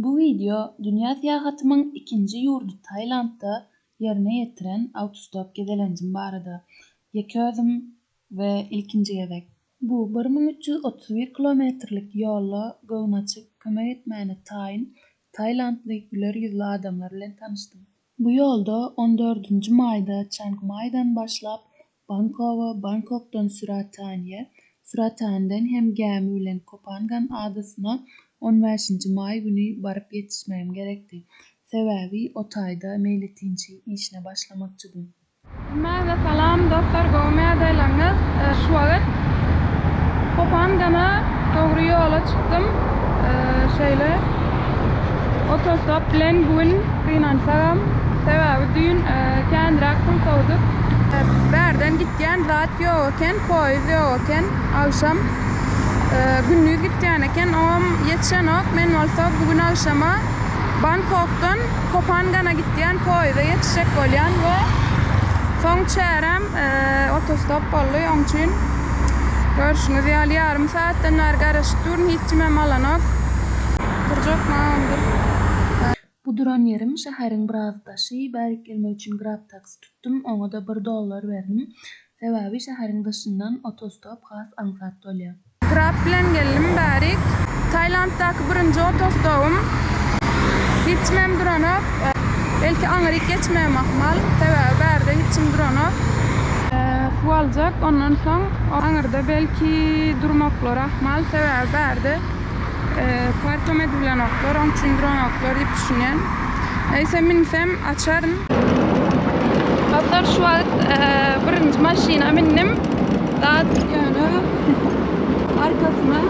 Bu wideo dünýä syýahatymyň ikinji ýurdy Tailandda ýerine ýetiren awtostop gezelenjim barada. Ýeke özüm we ilkinji gezek. Bu 1331 kilometrlik ýolda göwnaçyk kömek etmäne taýyn tailandly güler ýüzli adamlar bilen tanyşdym. Bu ýolda on dördünji maýda Çang Maýdan başlap Bangkoga, Bangkokdan Surataniýe, Surataniden hem gämi bilen Kopangan adasyna on bäşinji maý güni baryp ýetişmegim gerekdi. Sebäbi o taýda meýletinçi işine başlamakçydym. Hemmäňize salam dostlar gowumy ýagdaýlaryňyz şu wagt Kopangana dogry ýola çykdym şeýle otostop bilen bu gün gynansagam sebäbi düýn känräk pul sowduk. Bärden gitýän zat ýok eken, poýuz ýok eken agşam. Gündiz gitýän eken, oňam ýetişenok. Men bolsa bu gün agşama Bangkokdan Kopangana gitýän poýuza ýetişjek bolýan we soň çäräm otostop boldy. Oň üçin görşüňiz ýaly ýarym sagatdan bäri garaşyp durun, hiç kimem alanok. Durjak magam dur. Bu duran ýerim şäheriň biraz daşy, bärik gelmek üçin grab taksi tutdum, oňa-da bir dollar berdim. Sebäbi şäheriň daşyndan otostop has aňsat bolýar. Grab bilen geldim bärik. Tailanddaky birinji otostopym. Hiç kimem duranok. Belki aňryk geçmegem ahmal. Sebäbi bärde hiç kim duranok. Suw aljak, ondan soň aňyrda belki durmaklary ahmal. Sebäbi bärde Parkam edibilenoklar, oň üçin duranoklar diýip düşünýän. Eýse minsem açaryn. Dostlar şu wagt birinji maşyna mindim. Zat ýöne arkasyna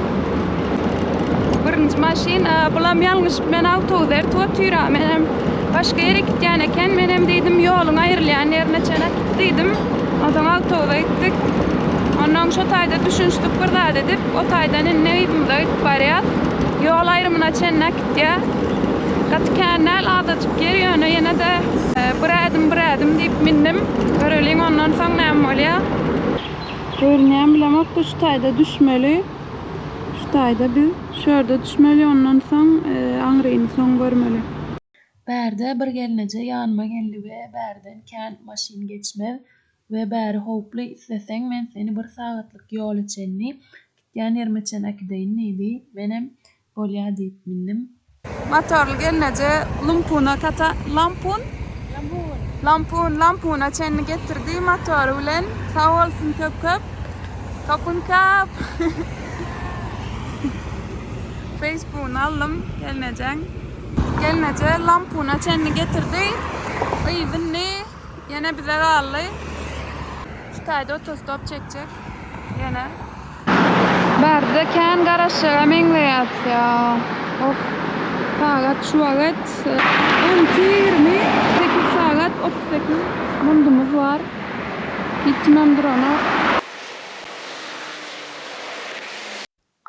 birinji maşyn bulam ýalňyşyp men awtobus ertip otyra menem başga ýere gitýän eken menem diýdim ýoluň aýrylýan ýerine çen äkit diýdim. Onsoň awtobusa gitdik. Onnoň şo taýda düşünişdik bir zat edip, o taýdan indi yzymyza gidip barýas. Ýol aýrymyna çenli äkitýär. Gaty kän däl, azajyk ýer, ýöne ýene-de bir ädim, bir ädim diýip mindim. Göreliň ondan soň näme bolýar. Görünýän bilemok-da şu taýda düşmeli. Şu taýda biz şu ýerde düşmeli, ondan soň aňryny soň görmeli. Bärde bir gelneje ýanyma geldi we bärden kän maşyn geçmez we bäri howply isleseň men seni bir sagatlyk ýola çenli gitýän ýerime çen äkideýin diýdi menem bolýa diýip mindim. Motorly gelneje Lumpuna kata Lampun? Lampun Lampuna çenli getirdi motory bilen sag bolsun köp köp Kapun kap Facebookyny aldym gelnejeň. Gelneje Lampuna çenli getirdi. Yzy indi ýene bize galdy. Şu taýda otostop çekjek ýene. Bärde kän garaşjaga meňzeýäs ýa. Of. Sagat şu wagyt 12 20 8 sagat 38 mundumyz bar. Hiç kimem duranok.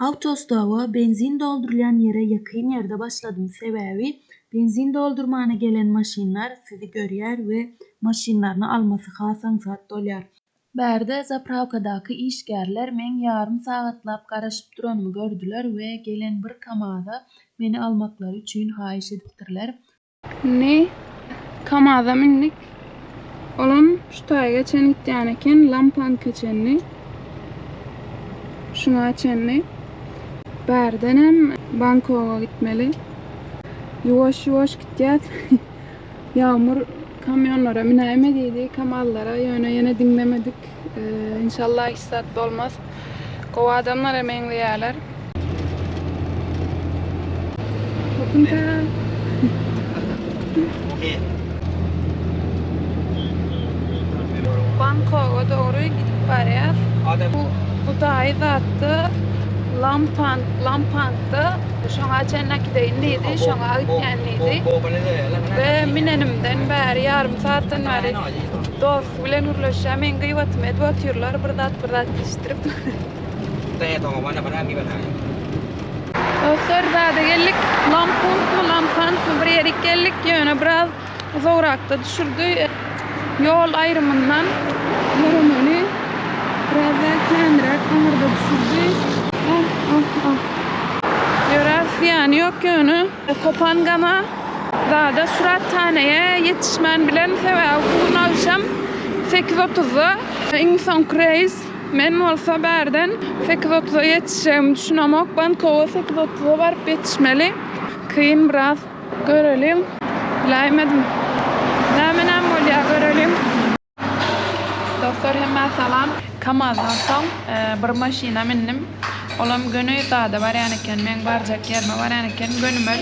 Awtostoba benzin doldurylýan ýere ýakyn ýerde başladym sebäbi benzin doldurmana gelen maşynlar sizi görýär we maşynlaryny almasy has aňsat bolýar. Bärde zaprawkadaky işgärler meň ýarym sagatlap garaşyp duranymy gördüler we gelen bir kamaza meni almaklary üçin haýyş edipdirler. Indi Kamaza mindik. Olam şu taýga çen gitýän eken, Lampanka çenli. Şuňa çenli. Bärdenem Bangkoga gitmeli. Ýuwaş-ýuwaş gitýäs. Ýagmyr kamýonlara minäýme diýdi, Kamazlara, ýöne ýene diňlemedik. Inşallah hiç zat bolmaz. Gowy adamlara meňzeýärler. Bangkoga dogry gidip barýas. Bu bu daýy zatda Lampang Lampangda şoňa çenli äkideýin diýdi, şoňa gitýän diýdi. We minenimden bäri ýarym saatdan bäri dosty bilen gürleşýär, meň gyýbatymy edip otyrlar, bir zat bir zat diýişdirip. Dostlar zada geldik. Lampuntmy, Lampantmy bir ýerik geldik. Ýöne biraz uzagrakda düşürdi. Ýol aýrymyndan ýöremeli. Biraz da känräk aňyrda düşürdi. Ah, ah, ah. Ýöräs. Zyýany ýok ýöne Koh Phangana zada Surat Thaneýe ýetişmän bilerin sebäbi bu gün agşam sekiz otuzda iň soňky reýs. Men bolsa bärden sekiz otuza ýetişjegimi düşünemok. Bangkoga sekiz otuza baryp ýetişmeli. Kyn biraz. Göreliň. Biläýmedim. Näme näme bolýar göreliň. Dostlar hemmä salam. Kamazdan soň bir maşyna mindim. Olam göni zada barýan eken, meň barjak ýerime barýan eken. Gönümel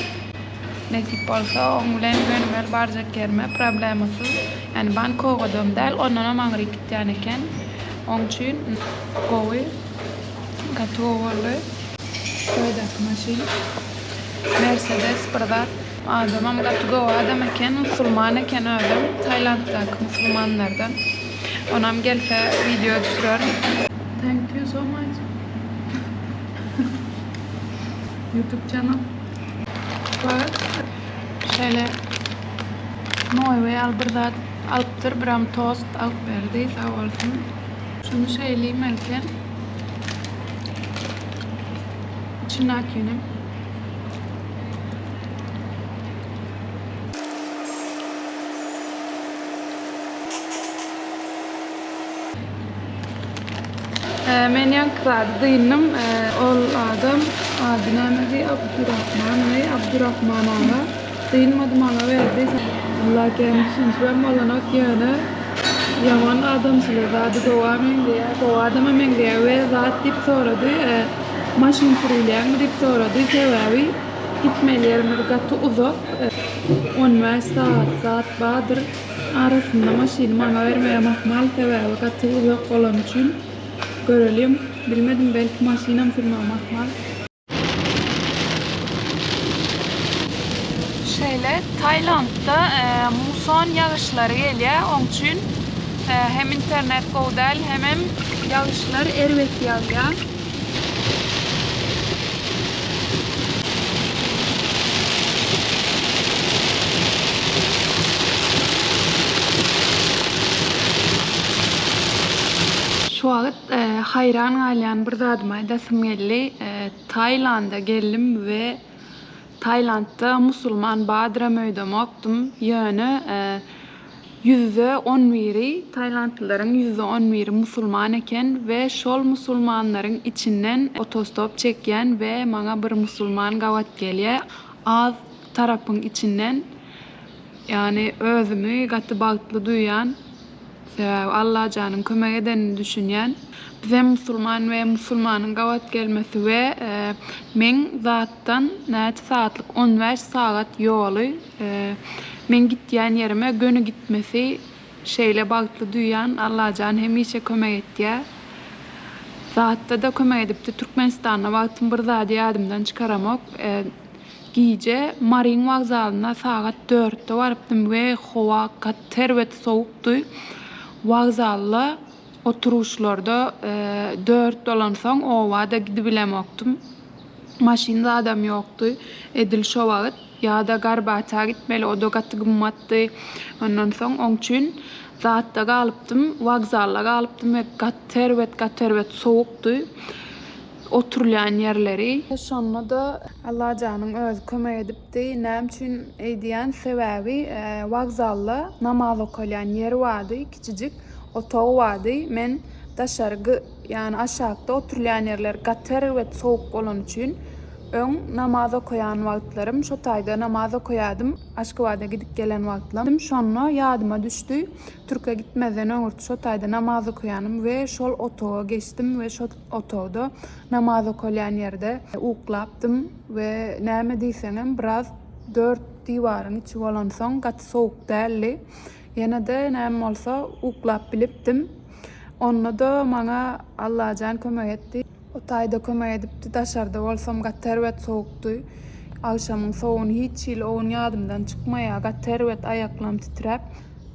nesip bolsa oň bilen gönümel barjak ýerime problemasyz. Ýani Bangkogadam däl, ondanam aňryk gitýän eken. Oň üçin gowy. Gaty gowy boldy. Toýdaky maşyn. Mercedes bir zat. Adamam gaty gowy adam eken, musulman eken özem, Tailanddaky musulmanlardan. Onam gelse wideo düşürerin. Thank you so much. Youtube channel. Bak. Şeýle noýba ýaly bir zat alypdyr, biram tost alyp berdi, sag bolsun. Şuny şeýle iýmeli eken. Içindäkini. Men ýaňky zady dyndym. Ol adam ady nämedi? Abdurahmanmy? Abdurahman aga. Dynmady maňa berdi. Allah kän düşünjibem bolanok ýöne ýaman adamçylygy zady gowa meňzeýär. Gowy adama meňzeýär we zat diýip sorady. Maşyn sürülýärmi diýip sorady. Sebäbi gitmeli ýerimiz gaty uzak. 15 sagat zat bardyr. Arasynda maşyny maňa bermegem ahmal, sebäbi gaty uzak bolany üçin. Görelim. Bilmedim belki maşynam sürmegim ahmal. Şeýle Tailandda muson ýagyşlary gelýär, oň üçin hem internet gowy däl, hemem ýagyşlar erbet ýagýar. Şu wagt haýran galýan bir zadymy aýdasym geldi. Taýlanda geldim we Taýlandda musulman bardyram öýdemokdym. Ýöne 11% taýlandlylaryň 11%-i musulman eken we şol musulmanlaryň içinden otostop çekýän we maňa bir musulman gabat gelýär. Az tarapyň içinden ýagny özümi gaty bagtly duýýan. Sebäbi Allajanyň kömek edenini düşünýän. Bizem musulman we musulmanyň gabat gelmesi we meň zatdan näçe sagatlyk 15 sagat ýoly meň gitýän ýerime göni gitmesi şeýle bagtly duýýan Allajan hemişe kömek etýär. Zatda-da kömek edipdi Türkmenistanda wagtym bir zady ýadymdan çykaramok. Gije Maryň wokzalyna sagat dörtde barypdym we howa gaty erbet sowukdy. Wokzalda oturyşlarda dört bolansoň oba-da gidibilemokdym. Maşyn zadam ýokdy edil şo wagt. Ýa-da Garbaça gitmeli, o-da gaty gymmatdy. Ondan soň oň üçin zatda galypdym, wokzalda galypdym we gaty erbet, gaty erbet sowukdy. Oturylýan ýerleri. Şonda-da Allajanyň özi kömek edipdi. Näme üçin eýdýän? Sebäbi wokzalda namaz okalýan ýer bardy, kiçijik otag bardy. Men daşary, ýagny aşakda oturylýan ýerler gaty erbet sowuk bolany üçin, öň namaz okaýan wagtlarym şo taýda namaz okaýardym, Aşgabada gidip gelen wagtlarym. Şonda ýadyma düşdi, Türke gitmezden öňürti şo taýda namaz okaýanym we şol otaga geçdim we şo otagda namaz okalýan ýerde uklapdym we näme diýseňem biraz dört diwaryň içi bolansoň gaty sowuk däldi. Ýene-de näme bolsa uklap bilipdim. Onda-da maňa Allajan kömek etdi. O taýda kömek edipdi. Daşarda bolsam gaty erbet sowukdy. Agşamyň sowugyny hiç hili o gün ýadymdan çykmaýar. Gaty erbet aýaklam titräp.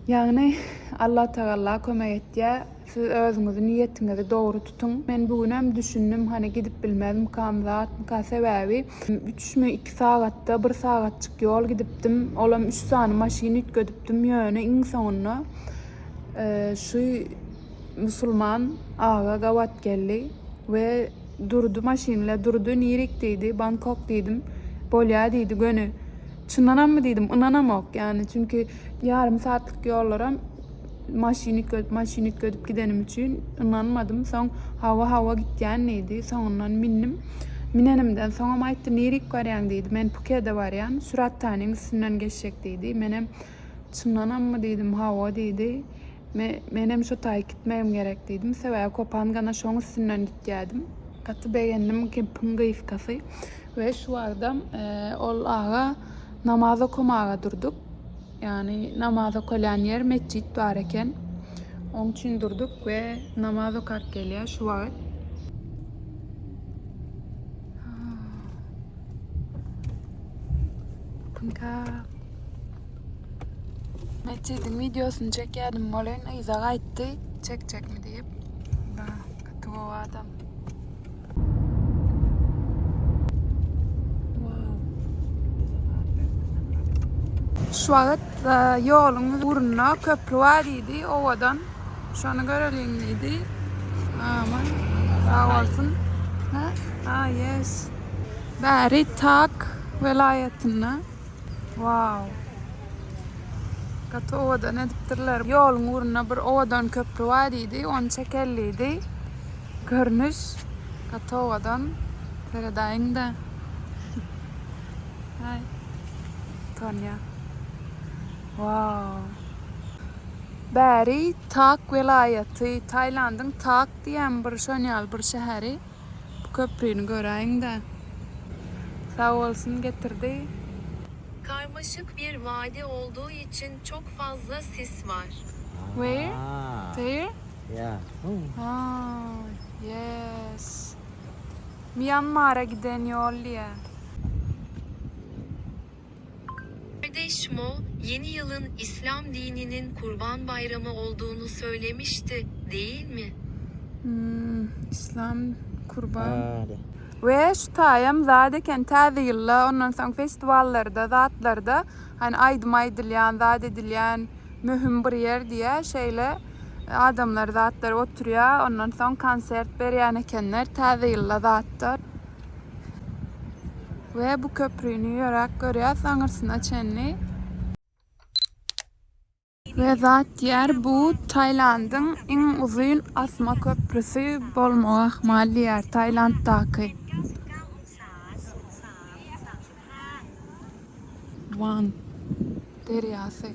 Ýagny Allatagalla kömek etýär. Siz özüňizi niýetiňizi dogry tutuň. Men bu günem düşündim hany gidip bilmezmikam zatmyka sebäbi üçmi iki sagatda bir sagatjyk ýol gidipdim olam üç sany maşyn üýtgedipdim ýöne iň soňunda şu musulman aga gabat geldi we durdy maşyn bile durdy nirik diýdi Bangkok diýdim. Bolýa diýdi göni. Çyndanammy diýdim, ynanamok ýany çünki ýarym saatlyk ýollaram maşyn üýtgedip, maşyn üýtgedip gidenim üçin ynanmadym. Soň hawa hawa gitýän diýdi. Soňundan mindim. Minenimden soňam aýtdy, nirik barýaň diýdi. Men Pukede barýan, Surattanyň üstünden geçjek diýdi. Menem çyndanammy diýdim, hawa diýdi. Me, menem şo taýy gitmegim gerek diýdim. Sebäbi Kopangana şoň üstünden gitýädim. Gaty begendim gepiň gysgasy. We şu wagtam ol aga namaz okamaga durduk. Ýagny namaz okalýan ýer metjit bar eken. Oň üçin durduk we namaz okap gelýär şu wagt. Kynka. Metjidiň wideosyny çekýärdim welin yza gaýtdy. Çekjekmi diýip. Gaty gowy adam. Şu wagt e, ýoluň ugrunda köprü bar diýdi, owadan. Şony göreliň diýdi. Aman, sag bolsun. Ha? Ah, yes. Bäri Tak welaýatynda. Wow. Gaty owadan edipdirler. Ýoluň ugrunda bir owadan köprü bar diýdi, ony çekeli diýdi. Görnüş gaty owadan. Seredäýiň-dä. Haý. Utanýa. Wow. Bäri Tak welaýaty, Tailandyň Tak diýen bir şon ýaly bir şäheri. Bu köprüni göräýiň-dä. Sag bolsun getirdi. Karmaşık bir vadi olduğu için çok fazla sis var. Where? There? Yeah. Ha, yes. Myanmara giden ýol diýä. Kardeş Mo, yeni yılın İslam dininin Kurban Bayramı olduğunu söylemişti, değil mi? Hmm, İslam kurban. Hadi. We şu taýam zat eken täze ýylda ondan soň festiwallarda zatlarda hani aýdym aýdylýan zat edilýän möhüm bir ýer diýä şeýle adamlar zatlar oturýa ondan soň konsert berýän ekenler täze ýylda zatda. We bu köprüni ýöräp görýäs aňyrsyna çenli. We zat diýýär bu Tailandyň iň uzyn asma köprüsi bolmagy ahmal diýýär Tailanddaky. Wan derýasy.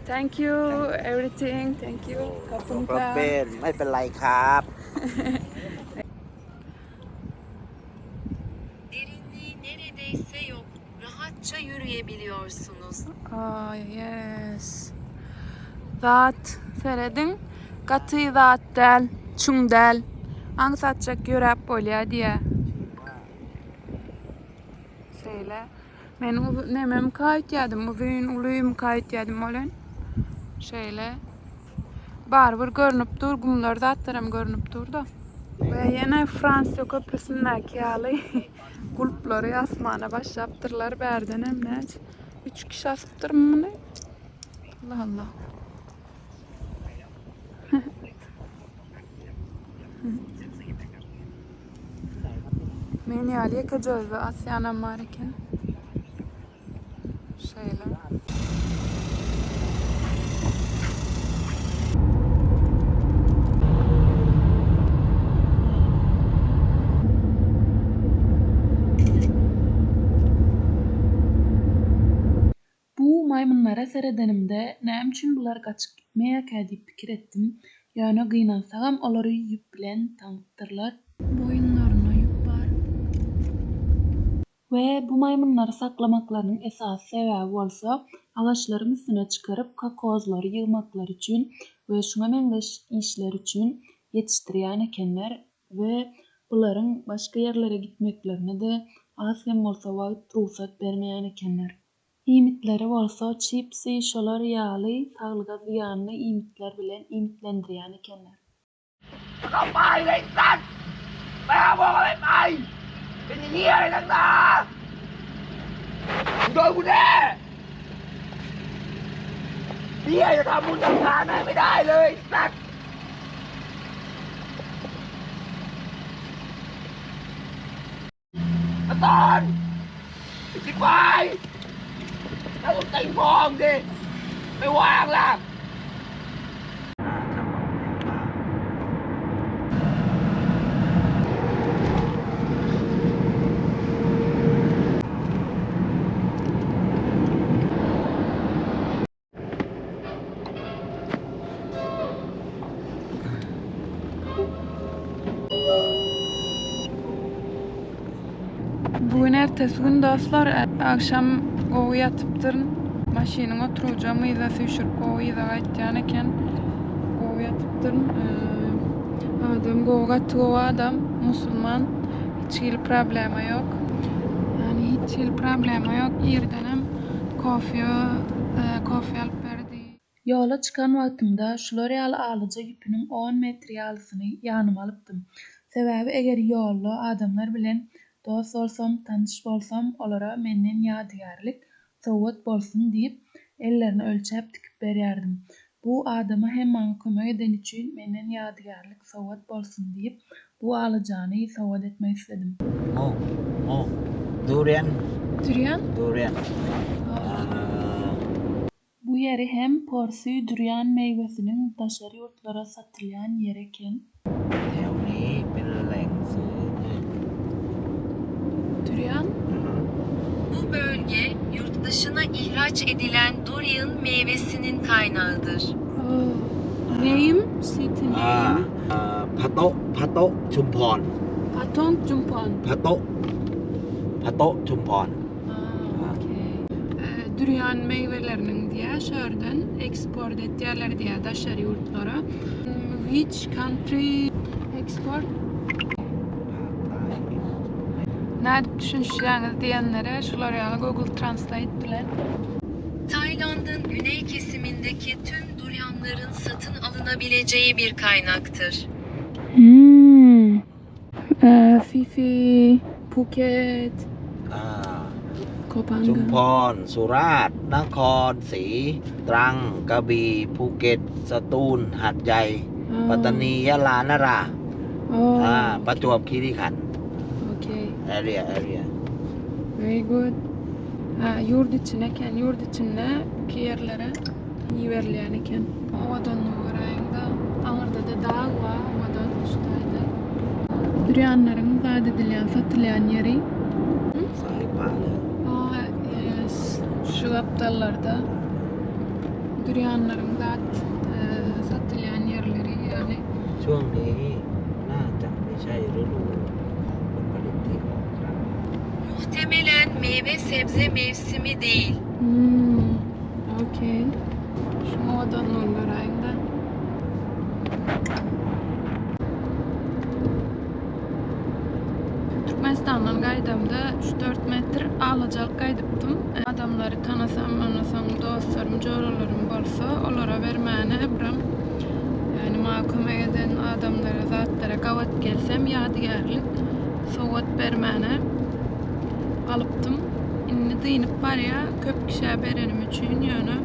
Thank you everything thank you ขอบคุณค่ะ เป็นไม่เป็นไรครับ Derinliği neredeyse yok. Rahatça yürüyebiliyorsunuz. Oh, yes. Zat serediň. Gaty zat däl, çuň däl. Aňsatjak ýöräp bolýar diýýär. Şeýle. Men nemem kaýtýadym, uzyn ulym kaýtýadym welin. Şeýle. Barybir görnüp dur, gumlar zatlaram görnüp dur-da. We ýene Fransiýa köprüsindäki ýaly gulplary asmana başlapdyrlar bärdenem näçe üç kişi asypdyrmy muny? Allah Allah. Men ýaly ýekeje özi asýanam bar eken. Şeýle. Bu maýmynlara seredenimde näme üçin bular gaçyp gitmeýärkä diýip pikir etdim, ýöne gynansagam olary ýüp bilen taňypdyrlar. Boýunlarynda ýüp bar. We bu maýmynlary saklamaklarynyň esasy sebäbi bolsa, agaçlaryň üstüne çykaryp kokozlary ýygmaklary üçin we şuňa meňzeş işler üçin ýetişdirýän ekenler we bularyň başga ýerlere gitmeklerine-de az hem bolsa wagt rugsat bermeýän ekenler. Iýmitleri bolsa çipsi şolar ýaly saglyga zyýanly iýmitler bilen iýmitlendirýän ekenler. เข้าไปเลยสัตว์ไปหาบอกอะไรไปเป็นเหี้ยอะไรนักหนาโดนกูแน่เหี้ยจะทำบุญทำทานให้ไม่ได้เลยสัตว์ มาตอนไอ้ชิบหายแล้วกูตีพ่อมึงดิไม่วางล่ะ Bu gün ertesi gün dostlar, agşam gowy ýatypdyryn. Maşynyň oturgyjam yza süýşürip gowy yza gaýtýan eken. Gowy ýatypdyryn. Adam gowy gaty gowy adam, musulman. Hiç hili problema ýok. Ýani hiç hili problema ýok. Irdenem kofe kofe alyp berdi. Ýola çykan wagtymda şular ýaly alaja ýüpüniň on metr ýalysyny ýanyma alypdym. Sebäbi eger ýolda adamlar bilen dost bolsam, tanyş bolsam, olara menden ýadygärlik, sowgat bolsun diýip, ellerine ölçäp tikip berýärdim. Bu adama hem maňa kömek edeni üçin menden ýadygärlik, sowgat bolsun diýip, bu alajany sowgat etmek isledim. โอ้โอ้ดูเรียน Durian? ดูเรียนอ่า Bu ýeri hem porsy durian miwesiniň daşary ýurtlara satylýan ýeri eken. แถวนี้เป็นแหล่งซื้อ Durian? Bu bölge, yurt dışına ihraç edilen durian meyvesinin kaynağıdır. Oh. Name? City อ่า name? อ่าพะโต๊ะพะโต๊ะชุมพร Patong Jumpon. พะโต๊ะพะโต๊ะชุมพร Ah, okey. Durian meyveleriniň diýä şäherden eksport etýärler diýä daşary ýurtlara. Which country export? Nädip düşünişýäňiz diýenlere şular ýaly Google Translate bilen. Tayland'ın güney kesimindeki tüm durianların satın alınabileceği bir kaynaktır. Hmm. Phi Phi, Phuket, อ่า Koh ชุม Phangan. พร สุราษฎร์ นครศรี ตรัง กระบี่ ภูเก็ต สตูล หาดใหญ่ ปัตตานี ยะลานรา Oh, อ่า ประจวบคีรีขันธ์ okay. area area Very good. Ha, ýurt içine eken, ýurt içinde ki ýerlere iberilýän eken. Owadanlygy göräýiňde, aňyrda-da dag bar, owadan şu taýda. Durianlaryň zat edilýän, satylýan ýeri. ซ้ายขวาเลย Ah, yes. Şu gapdallarda durianlaryň zat e, satylýan ýerleri ýaly. ช่วงนี้น่าจะไม่ใช่ฤดูผลผลิตที่ออกครับ Muhtemelen meyve sebze mevsimi değil. Hmm, okey. Şu owadanlygyny göräýiňde. Türkmenistandan gaýdamda 3-4 metr alajalyk gaýdypdym. Adamlary tanasam, ondan soň dostlarym, joralarym bolsa, olara bermäne birem ýagny maňa kömek eden adamlara, zatlara gabat gelsem ýadygärlik sowgat bermäne alypdym. Indi dynyp barýa, köp kişä berenim üçin ýöne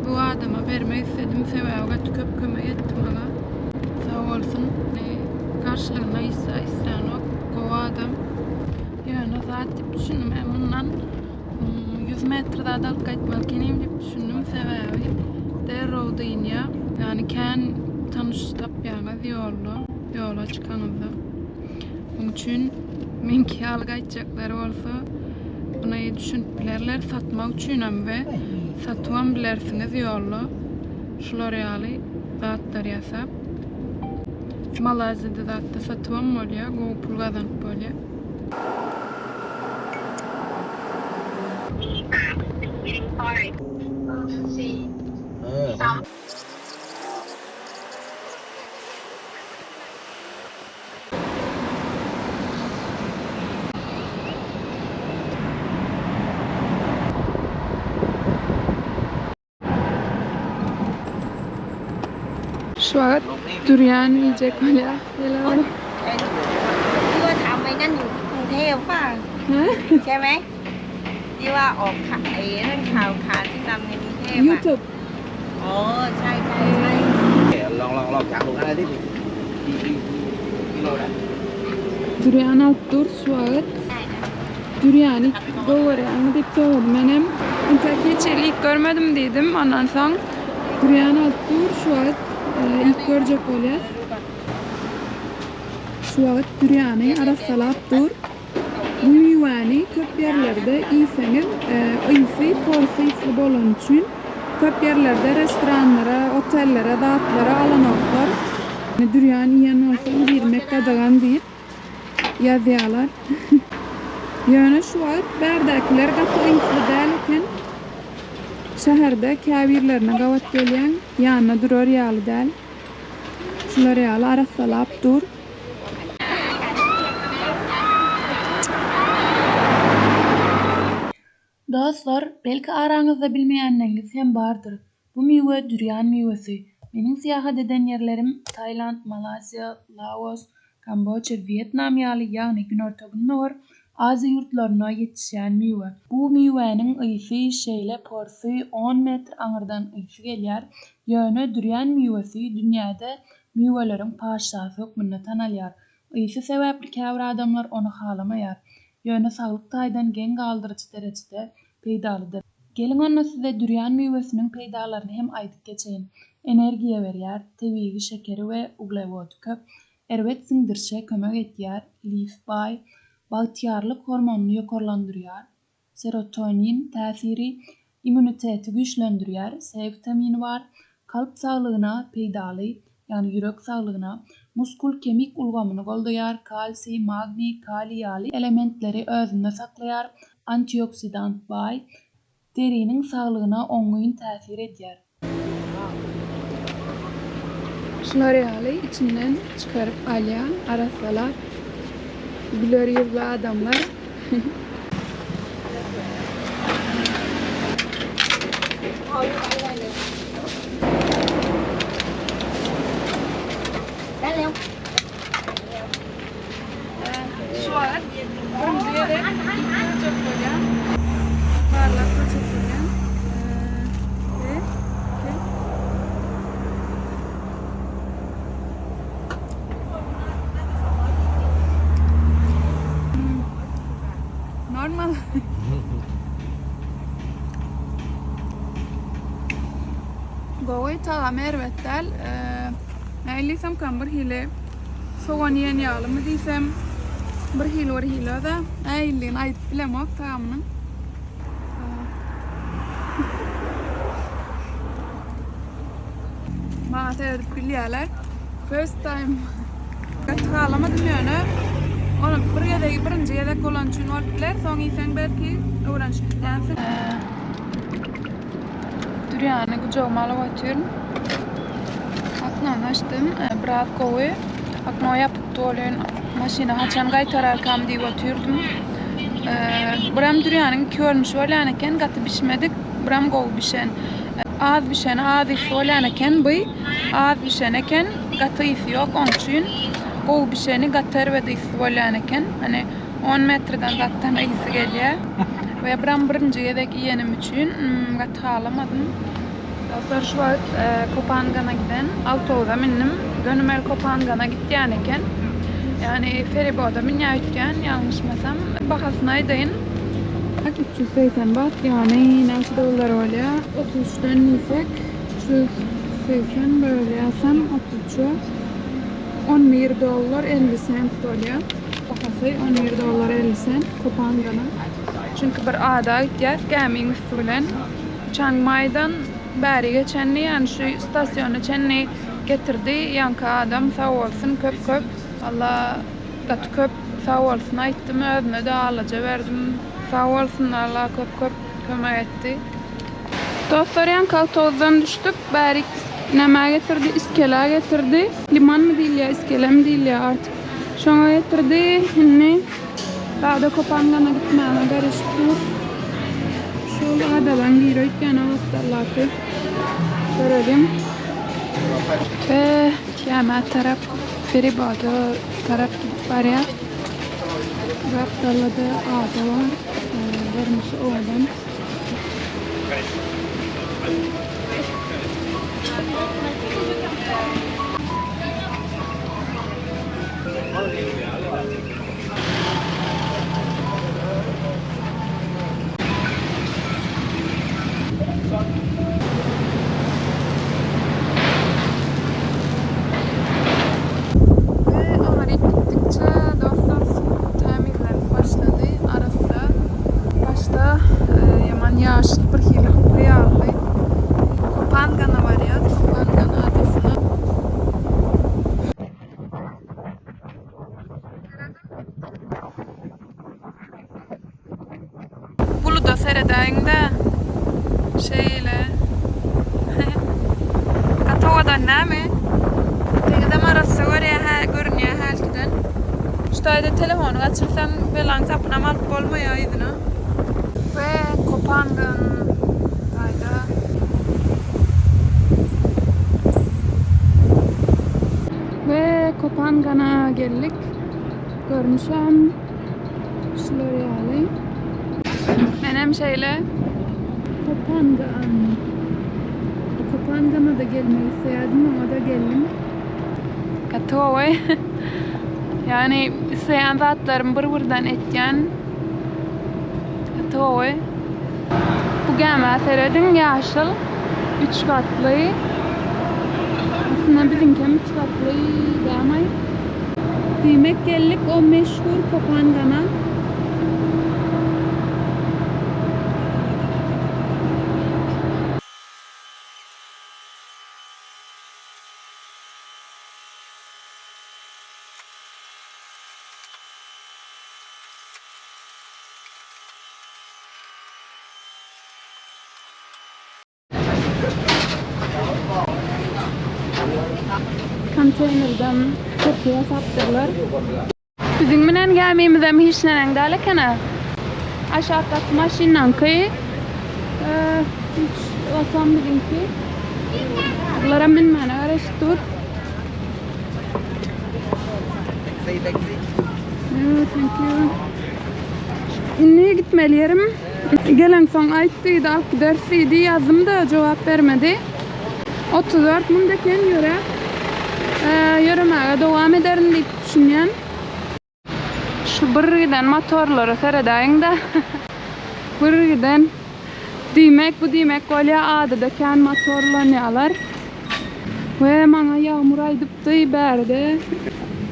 bu adama bermek isledim, sebäbi gaty köp kömek etdi maňa. Sag bolsun. Garşylygyna issa islänok, gowy adam. Ýöne zat diýip düşündim, men mundan 100 metr zat alyp gaýtmaly ekenim diýip düşündim, sebäbi derrew dynýa. Ýagny kän tanyş tapýaňyz ýolda, ýola çykaňyzda. Muň üçin meňki ýaly gaýtjaklary bolsa, muny düşünip bilerler, satmak üçinem we satybam bilersiňiz ýolda şular ýaly zatlar ýasap. Malaýziýada zatda satybam bolýar, gowy pul gazanyp bolýar. เออ Şu wagt durian iýjek bolýar. Ýele ที่ว่าทำไอ้นั่นอยู่ที่กรุงเทพป่ะใช่ไหมที่ว่าออกข่าวไอ้นั่นข่าวข่าวที่ทำในกรุงเทพอ่ะ YouTube. อ๋อใช่ใช่ใช่ ลองลองลองถามลุงอะไรที่กี่กี่กิโลนะ Durian alyp dur şu wagt. ได้นะ Dürýany gowy görýäňmi diýip sorady. Menem entek hiç hili iýip görmedim diýdim. Ondan soň dürýan alyp dur şu wagt iýip görjek bolýas. Şu wagt dürýany arassalap dur. Bu miwäni köp ýerlerde iýseňiz ysy porsy ysly bolany üçin köp ýerlerde restoranlara, otellere, zatlara alanoklar. Dürýan iýen bolsaň girmek gadagan diýip ýazýarlar. Ýöne şu wagt bärdäkiler gaty ysly däl eken. Şäherde käbirlerine gabat gelýäň, ýanynda durar ýaly däl. Şular ýaly arassalap dur. Dostlar, belki araňyzda bilmeýänleriňiz hem bardyr. Bu miwe durian miwesi. Meniň syýahat eden ýerlerim Tailand, Malaýziýa, Laos, Kamboça, Wýetnam ýaly ýagny Günorta-Gündogar Aziýa ýurtlarynda ýetişýän miwe. Bu miwäniň ysy şeýle porsy on metr aňyrdan ysy gelýär, ýöne durian miwesi dünýäde miweleriň patyşasy hökmünde tanalýar. Ysy sebäpli käbir adamlar ony halamaýar. Ýöne saglyk taýdan geň galdyryjy derejede peýdalydyr. Geliň onda size durian miwesiniň peýdalaryny hem aýdyp geçeýin. Energiýa berýär, tebigy şekeri we uglewody köp, erbet siňdirişe kömek edýär, lif baý, bagtyýarlyk hormonyny ýokarlandyrýar, Serotonin täsiri immuniteti güýçlendirýär, C witamini bar, kalp saglygyna peýdaly, ýagny ýürek saglygyna, muskul-kemik ulgamyny goldaýar, kalsiý, magniý, kaliý ýaly elementleri özünde saklaýar, antioksidant baý, deriniň saglygyna oňyn täsir edýär. Şular ýaly içinden çykaryp alýan arassalap güler ýüzli adamlar. Şu wagt birinji gezek görjek bolýan. Barlap görjek bolýan. Bir, iki. Normal. Gowy tagamy erbet däl. Nähili diýsemkäm bir hili Sogan iýen ýalymy diýsem, bir hili bir hili özä. Nähilidigini aýdyp bilemok tagamynyň. Maňa seredip gülýärler. First time. Gaty halamadym ýöne. Ony bir gezegi birinji gezek bolany üçin bolup biler. Soň iýseň belki öwrenişip gidýänsiň. Dürýany gujagyma alyp otyryn. Oknony açdym. Biraz gowy. Okno ýapykdy welin maşyny haçan gaýtararkam diýip otyrdym. Biram dürýanyň iki görnüşi bolýan eken. Gaty bişmedik, biram gowy bişen. Az bişeni az ysy bolýan eken. Bu az bişen eken. Gaty ysy ýok. Oň üçin gowy bişeni gaty erbet ysy bolýan eken. Hani On metrden zatdan ysy gelýär. We biram birinji gezek iýenim üçin gaty halamadym. Dostlar şu wagt Kopangana giden awtobusa mindim. Gönümel Kopangana gitýän eken. Ýagny feriboda münýär öýtýän, ýalňyşmasam. Bahasyny aýdaýyn. 380 bat, ýagny näçe dollar bolýar? 33-den diýsek, 380 bölýäsem 33-e 11 dollar 50 sent bolýar. Bahasy 11 dollar 50 sent Kopangana. Çünki bir ada gitýäs gämiň üsti bilen. Çang Maýdan bäri çenli, ýagny şu stasiýona çenli getirdi. Ýaňky adam sag bolsun köp köp. Walla gaty köp sag bolsun aýtdym özüne-de alaja berdim. Sag bolsun walla köp köp kömek etdi. Dostlar ýaňky awtobusdan düşdük. Bärik nämä getirdi? Iskelä getirdi. Limanmy diýilýär, iskelemi diýilýär artyk. Şoňa getirdi. Indi Dagda Kopangana gitmäge garaşyp dur. Şol adadan biri öýtýän o gapdaldaky. Görelim. We gämä tarap, feribota tarap gidip barýar. Gapdalda-da ada bar. Görnüşi owadan. Buluda seredäýiň-dä. Şeýle. Gaty owadan näme? Deňizem arassa görýär, hä, görünýär hälkiden. Şu taýda telefony gaçyrsaň, belaň sapynam alyp bolmaýar yzyna. We Kopangan taýda. We Kopangana geldik. Görnüşem şular ýaly. Menem şeýle Kopangan. Kopangana-da gelmek isleýärdim, oňa-da geldim. Gaty gowy. Ýagny isleýän zatlarymy bir-birden etýän. Gaty gowy. Bu gämä serediň, ýaşyl, üç gatly. Aslynda biziňkem üç gatly dämaý. Diýmek geldik o meşhur Kopangana. Konteýnerden köprü ýasapdyrlar. Biziň münen gämimizem hiç neneň däl eken-ä. Aşakdaky maşynyňky, üç otam biziňki. Bularam münmäne garaşyp dur. No, thank you. Indi gitmeli ýerim. Geleňsoň aýt diýdi, alyp gideris diýdi. Ýazdym-da, jogap bermedi. 34 müň eken ýöräp. Ýöremäge dowam ederin diýip düşünýän. Şu bir giden motorlara seredäýiň-dä. Bir giden. Diýmek, bu diýmek bolýar, adada kän motor ulanýarlar. We maňa Ýagmur aýdypdy, bärde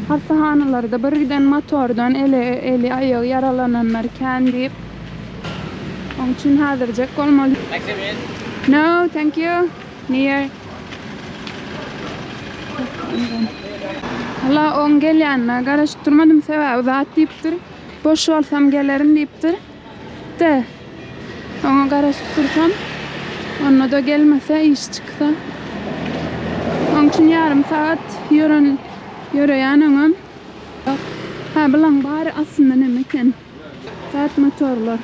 hassahanalarda bir giden motordan eli, eli aýagy ýaralananlar kän diýip. Oň üçin häzirjek bolmaly. No, thank you. Near. Walla oň gelýänine garaşyp durmadym, sebäbi zat diýipdir. Boş bolsam gelerin diýipdir. De, oňa garaşyp dursam, onda-da gelmese, iş çyksa. Oň üçin ýarym sagat ýören, ýöreýän öňem. Hä, bulaň bary aslynda neme eken? Zat motorlar.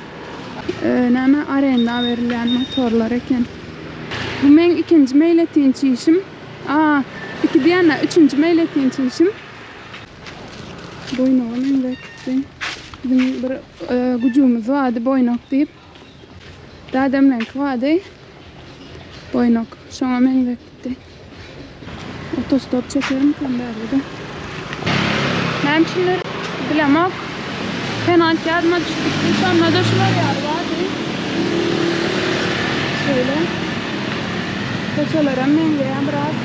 Näme arenda berilýän motorlar eken. Bu meň ikinji meýletinçi işim. A, iki diýende, üçünji meýletinçi işim. Boýnaga meňzetdi. Biziň bir güjügimiz bardy Boýnak diýip. Dädemleňki bardy. Boýnak. Şoňa meňzetdi. Otostop çekerimkäm bärde-de. Näme üçindir bilemok. Penalti ýadyma düşüp gitdi. Şonda-da şular ýaly bardy. Şeýle. Köçelerem meňzeýär biraz.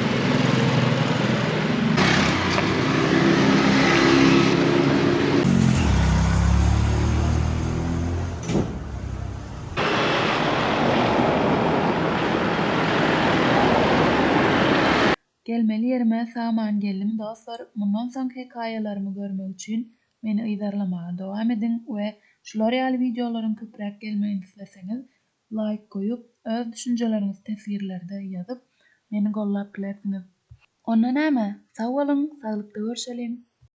Gelmeli ýerime sag-aman geldim dostlar, mundan soňky hekaýalarymy görmek üçin meni yzarlamaga dowam ediň we şular ýaly wideolaryň köpräk gelmegini isleseňiz laýk goýup, öz düşünjeleriňizi teswirlerde ýazyp, meni gollap bilersiňiz. Onda näme, sag boluň, saglykda görşeliň!